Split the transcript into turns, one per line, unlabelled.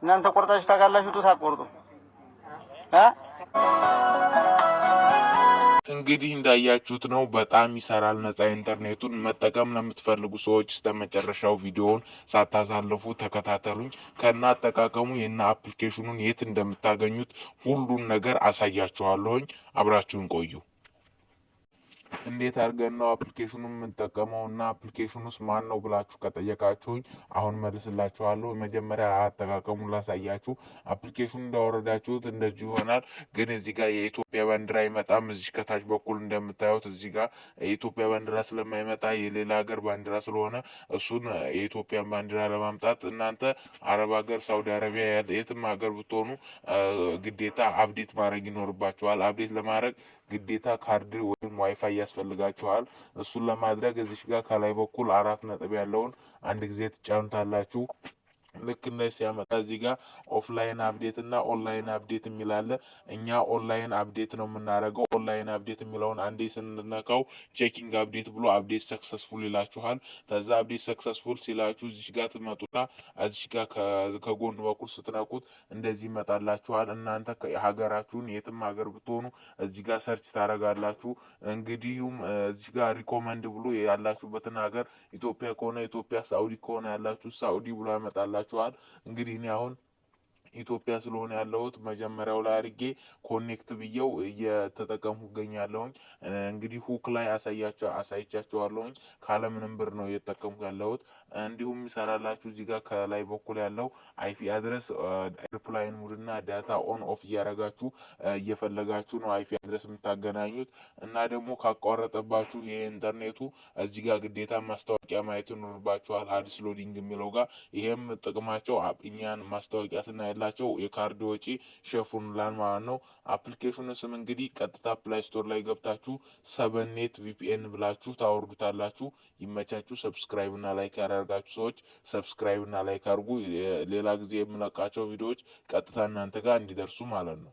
እናንተ ቆርጣችሁ ታውቃላችሁ? ጡት አትቆርጡ እ
እንግዲህ እንዳያችሁት ነው፣ በጣም ይሰራል። ነጻ ኢንተርኔቱን መጠቀም ለምትፈልጉ ሰዎች እስከ መጨረሻው ቪዲዮውን ሳታሳልፉ ተከታተሉኝ። ከነ አጠቃቀሙ የና application ኑን የት እንደምታገኙት ሁሉን ነገር አሳያችኋለሁኝ። አብራችሁን ቆዩ። እንዴት አድርገን ነው application ኑን የምንጠቀመው እና application ኑስ ማን ነው ብላችሁ ከጠየቃችሁኝ አሁን መልስላችኋለሁ። መጀመሪያ አጠቃቀሙን ላሳያችሁ። Application ኑ እንዳወረዳችሁት እንደዚህ ይሆናል። ግን እዚህ ጋር የኢትዮጵያ ባንዲራ አይመጣም። እዚህ ከታች በኩል እንደምታዩት እዚህ ጋር የኢትዮጵያ ባንዲራ ስለማይመጣ፣ የሌላ ሀገር ባንዲራ ስለሆነ፣ እሱን የኢትዮጵያን ባንዲራ ለማምጣት እናንተ አረብ ሀገር፣ ሳውዲ አረቢያ፣ የትም ሀገር ብትሆኑ ግዴታ update ማድረግ ይኖርባችኋል። Update ለማድረግ ግዴታ ካርድ ወይም ዋይፋይ ያስፈልጋችኋል። እሱን ለማድረግ እዚህ ጋር ከላይ በኩል አራት ነጥብ ያለውን አንድ ጊዜ ትጫኑታላችሁ። ልክ እንደዚህ ሲያመጣ እዚህ ጋር offline update እና online update የሚል አለ። እኛ online update ነው የምናደርገው። Online update የሚለውን አንዴ ስንነካው checking update ብሎ update successful ይላችኋል። ከዛ update successful ሲላችሁ እዚህ ጋር ትመጡና እዚህ ጋር ከጎን በኩል ስትነኩት እንደዚህ ይመጣላችኋል። እናንተ ሀገራችሁን የትም ሀገር ብትሆኑ እዚህ ጋር search ታደርጋላችሁ። እንግዲሁም እዚህ ጋር recommend ብሎ ያላችሁበትን ሀገር ኢትዮጵያ ከሆነ ኢትዮጵያ፣ ሳኡዲ ከሆነ ያላችሁ ሳኡዲ ብሎ ያመጣላችኋል። እንግዲህ እኔ አሁን ኢትዮጵያ ስለሆነ ያለሁት መጀመሪያው ላይ አድርጌ connect ብዬው እየተጠቀምኩ እገኛለሁኝ። እንግዲህ hook ላይ አሳያቸው አሳይቻቸዋለሁኝ። ካለምንም ብር ነው እየተጠቀምኩ ያለሁት። እንዲሁም ይሰራላችሁ እዚህ ጋር ከላይ በኩል ያለው IP address airplane mode እና data on off እያደረጋችሁ እየፈለጋችሁ ነው IP address የምታገናኙት። እና ደግሞ ካቋረጠባችሁ ይሄ ኢንተርኔቱ እዚህ ጋር ግዴታ ማስታወቂያ ማየት ይኖርባችኋል። Ads loading የሚለው ጋር። ይሄም ጥቅማቸው እኛን ማስታወቂያ ስናይላቸው የካርድ ወጪ ሸፍኑላል ማለት ነው። Application ኑ ስም እንግዲህ ቀጥታ Play Store ላይ ገብታችሁ 7Net VPN ብላችሁ ታወርዱታላችሁ። ይመቻችሁ። Subscribe እና like ያላደረጋችሁ ሰዎች subscribe እና like አድርጉ። ሌላ ጊዜ የምለቃቸው ቪዲዮዎች ቀጥታ እናንተ ጋር እንዲደርሱ ማለት ነው።